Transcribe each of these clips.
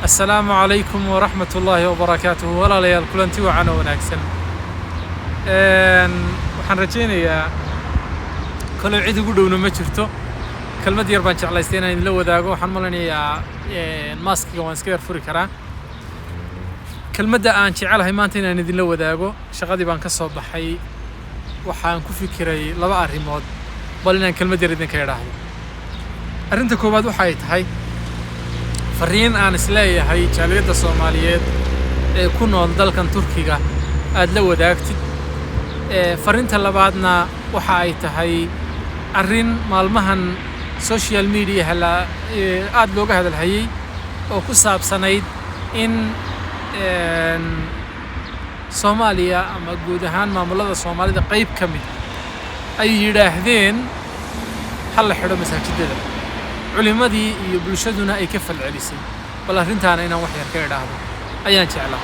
Assalaamu calaykum waraxmat ullaahi wabarakaatuhu. Walaalayaal, kulanti wacan oo wanaagsan. Waxaan rajaynayaa kaloo cid ugu dhowna ma jirto. Kelmad yar baan jeclaystay inaan idinla wadaago. Waxaan malinayaa maskiga waan iska yar furi karaa. Kelmadda aan jecelahay maanta inaan idinla wadaago, shaqadii baan ka soo baxay, waxaan ku fikiray laba arrimood, bal inaan kelmad yar idinka idhaahdo. Arrinta koowaad waxay tahay fariin aan isleeyahay jaaliyadda Soomaaliyeed ee ku nool dalkan Turkiga aad la wadaagtid. Fariinta labaadna waxa ay tahay arrin maalmahan social mediaha la aada looga hadalhayay oo ku saabsanayd in Soomaaliya ama guud ahaan maamulada Soomaalida qayb ka mid ay yidhaahdeen ha la xidho masaajidada, culimmadii iyo bulshaduna ay ka falcelisay. Bal arrintaana inaan wax yar ka idhaahdo ayaan jeclaa.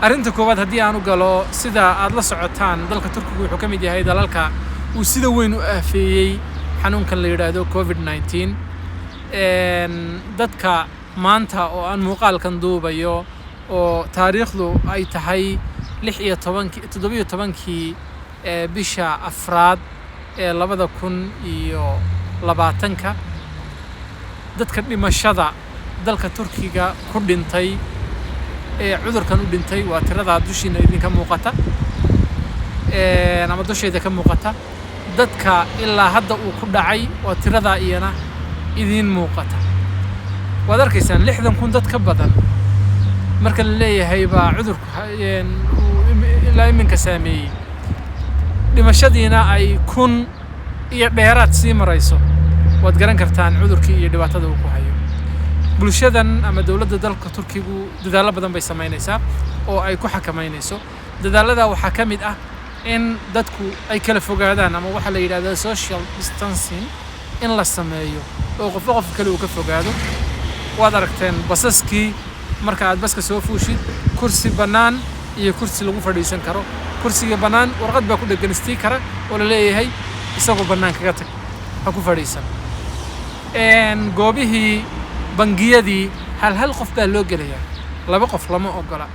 Arrinta koowaad haddii aan u galo, sida aad la socotaan, dalka Turkigu wuxuu ka mid yahay dalalka uu sida weyn u aafeeyey xanuunkan la yidhaahdo COVID-19. Dadka maanta oo aan muuqaalkan duubayo, oo taariikhdu ay tahay 16-kii, 17-kii ee bisha afraad ee 2020-ka, dadka dhimashada dalka Turkiga ku dhintay ee cudurkan u dhintay waa tiradaa dushiina idinka muuqata ama dushayda ka muuqata. Dadka ilaa hadda uu ku dhacay waa tiradaa iyana idiin muuqata. Waad arkaysaan 60,000 dad ka badan marka la leeyahay baa cudurku uu ilaa iminka saameeyey, dhimashadiina ay 1000 iyo dheeraad sii marayso. Waad garan kartaan cudurkii iyo dhibaatada uu ku hayo bulshadan ama dowladda dalka Turkigu. Dadaallo badan bay samaynaysaa oo ay ku xakamaynayso. Dadaallada waxaa ka mid ah in dadku ay kala fogaadaan, ama waxaa la yidhahdaa social distancing in la sameeyo, oo qofba qofka kale uu ka fogaado. Waad aragteen basaskii, marka aad baska soo fuushid, kursi bannaan iyo kursi lagu fadhiisan karo. Kursiga bannaan warqad baa ku dheggan, sticker oo la leeyahay isagoo bannaan kaga tag, ha ku fadhiisan. Goobihii bangiyadii hal hal qof baa loo gelayaa, laba qof lama ogola.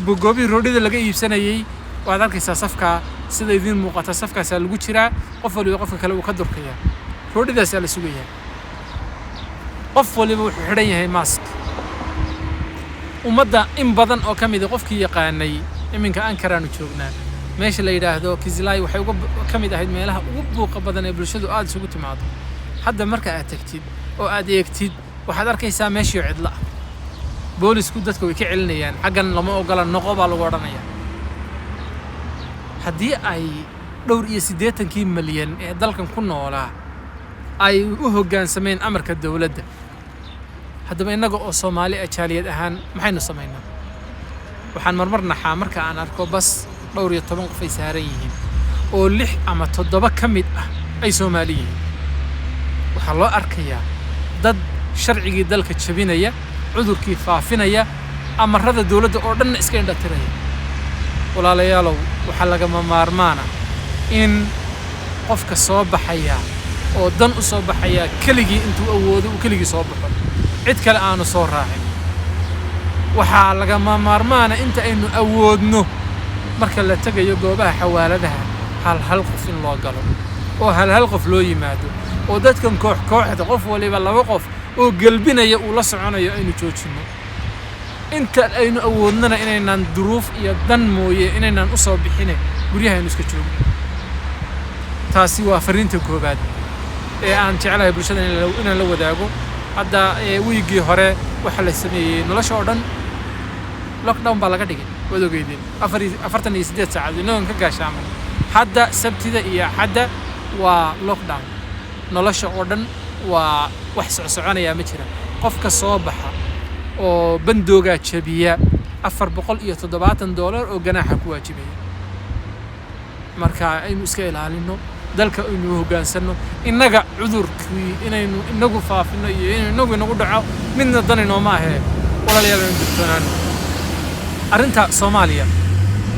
Goobihii roodhida laga iibsanayey waad arkaysaa safkaa sida idiin muuqata, safkaasaa lagu jiraa, qof waliba qofka kale uu ka durkayaa, roodhidaasaa la sugayaa. Qof waliba wuxuu xidhan yahay mask. Ummadda in badan oo ka mida, qofkii yaqaanay, iminka Ankaraanu joognaa, meesha la yidhaahdo Kizilay waxay uga ka mid ahayd meelaha ugu buuqa badan ee bulshadu aada isugu timaado. Hadda marka aad tagtid oo aad eegtid, waxaad arkaysaa meeshii cidlo ah. Boolisku dadka way ka celinayaan, xaggan lama ogola, noqo baa lagu odhanayaa. Haddii ay dhowr iyo siddeetankii malyan ee dalkan ku noolaa ay u hoggaansameen amarka dowladda, haddaba innaga oo Soomaali ah, jaaliyad ahaan maxaynu samaynaa? Waxaan marmar naxaa marka aan arko bas dhowr iyo toban qof ay saaran yihiin oo lix ama toddoba ka mid ah ay Soomaali yihiin. Waxaa loo arkayaa dad sharcigii dalka jabinaya, cudurkii faafinaya, amarada dowladda oo dhanna iska indhatiraya. Walaalayaalow, waxaa lagama maarmaana in qofka soo baxaya oo dan u soo baxaya keligii intuu awoodo uu keligii soo baxo, cid kale aanu soo raacin. Waxaa lagama maarmaana inta aynu awoodno, marka la tegayo goobaha xawaaladaha, hal hal qof in loo galo oo hal hal qof loo yimaado, oo dadkan koox kooxda, qof waliba laba qof oo gelbinaya uu la soconayo, aynu joojinno. Inta aynu awoodnana inaynaan duruuf iyo dan mooye inaynaan u soo bixine, guryaha aynu iska joogno. Taasi waa fariinta koowaad ee aan jeclahay bulshada inaan la wadaago. Hadda wiiggii hore waxaa la sameeyey nolosha oo dhan lockdown baa laga dhigay, waad ogeydeen, 48 saacadood innagoon ka gaashaaman. Hadda Sabtida iyo Axadda waa lockdown, nolosha oo dhan waa wax socsoconayaa ma jira. Qofka soo baxa oo bandoogaa jabiya, $470 oo ganaaxa ku waajibaya. Marka aynu iska ilaalino dalka, aynu hoggaansanno. Innaga cudurkii inaynu inagu faafino iyo inuu inagu inagu dhaco midna dan inooma ahee. Walaalayaal, aynu digtoonaano. Arrinta Soomaaliya,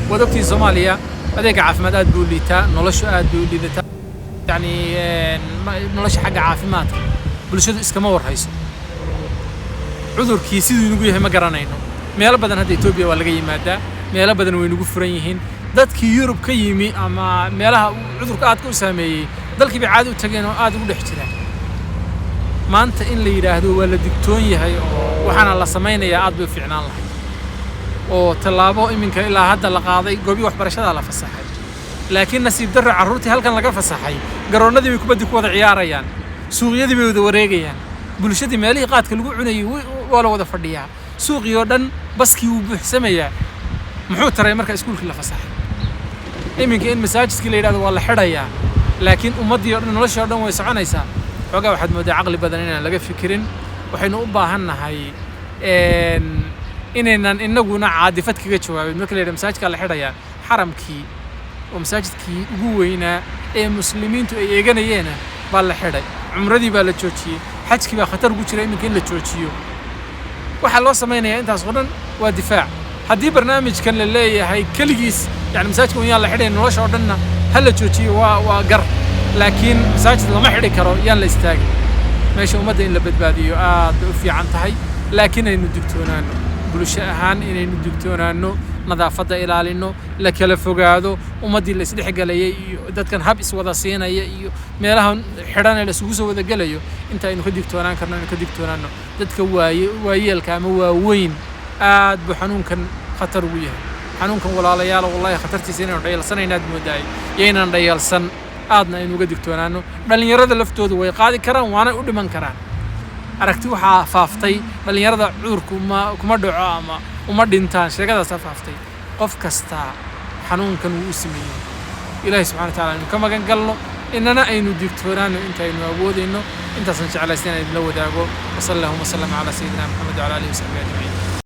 waad ogtihiin, Soomaaliya adeega caafimaad aad buu u liitaa, noloshu aad bay u liidataa, yacni nolosha xagga caafimaadka bulshadu iskama warhayso. Cudurkii siduu inagu yahay ma garanayno. Meelo badan hadda Etoobiya waa laga yimaadaa, meelo badan way nagu furan yihiin. Dadkii Yurub ka yimi ama meelaha uu cudurka aadka u saameeyey, dalkii bay caadi u tageen oo aad ugu dhex jiraan. Maanta in la yidhaahdo waa la digtoon yahay oo waxaana la samaynayaa, aad bay u fiicnaan lahayd. Oo tallaabo iminka ilaa hadda la qaaday, goobii waxbarashada la fasaxay, laakiin nasiib darro, carruurtii halkan laga fasaxay garoonnadii bay kubaddi ku wada ciyaarayaan, suuqyadii bay wada wareegayaan, bulshadii meelihii qaadka lagu cunayay waa la wada fadhiyaa, suuqii oo dhan baskii wuu buuxsamayaa. Muxuu taray marka iskuulkii la fasaxay? Iminka in masaajidkii la yidhahdo waa la xidhayaa, laakiin ummaddii oo dhan, noloshii oo dhan way soconaysaa. Xoogaa waxaad mooddaa caqli badan inaan laga fikirin. Waxaynu u baahan nahay inaynan inaguna caadifad kaga jawaabin. Marka la yidhahdo masaajidkaa la xidhayaa, xaramkii oo masaajidkii ugu weynaa ee muslimiintu ay eeganayeena baa la xidhay, cumradii baa la joojiyey, xajkii baa khatar ugu jira iminka in la joojiyo. Waxaa loo samaynayaa intaas oo dhan waa difaac. Haddii barnaamijkan la leeyahay keligiis, yani masaajidka un yaan la xidhayn, nolosha oo dhanna ha la joojiyo, waa gar, laakiin masaajid lama xidhi karo, yaan la istaagin meesha. Ummadda in la badbaadiyo aad bay u fiican tahay, laakiin aynu digtoonaano, bulsho ahaan inaynu digtoonaano, nadaafadda ilaalino, la kala fogaado, ummaddii la isdhexgelayay iyo dadkan hab iswada siinaya iyo meelahan xidhan ee la isugu soo wada gelayo, inta aynu ka digtoonaan karno aynu ka digtoonaano. Dadka waaye waayeelka ama waaweyn aad buu xanuunkan khatar ugu yahay. Xanuunkan, walaalayaal, wallahi khatartiisa inaynu dhayalsanaynaad moodaay. Yaynaan dhayalsan, aadna aynu uga digtoonaano. Dhallinyarada laftoodu way qaadi karaan, waanay u dhiman karaan. Aragti waxaa faaftay dhallinyarada cudurku ma kuma dhaco ama uma dhintaan, sheekadaasaa faaftay. Qof kastaa xanuunkan wuu u sameeyey. Ilaahay subxana wa tacala aynu ka magan galno, inana aynu digtoonaano inta aynu awoodayno. Intaasaan jeclaysta inaan idinla wadaago. وصلى اللهم وسلم على سيدنا محمد وعلى آله وصحبه أجمعين.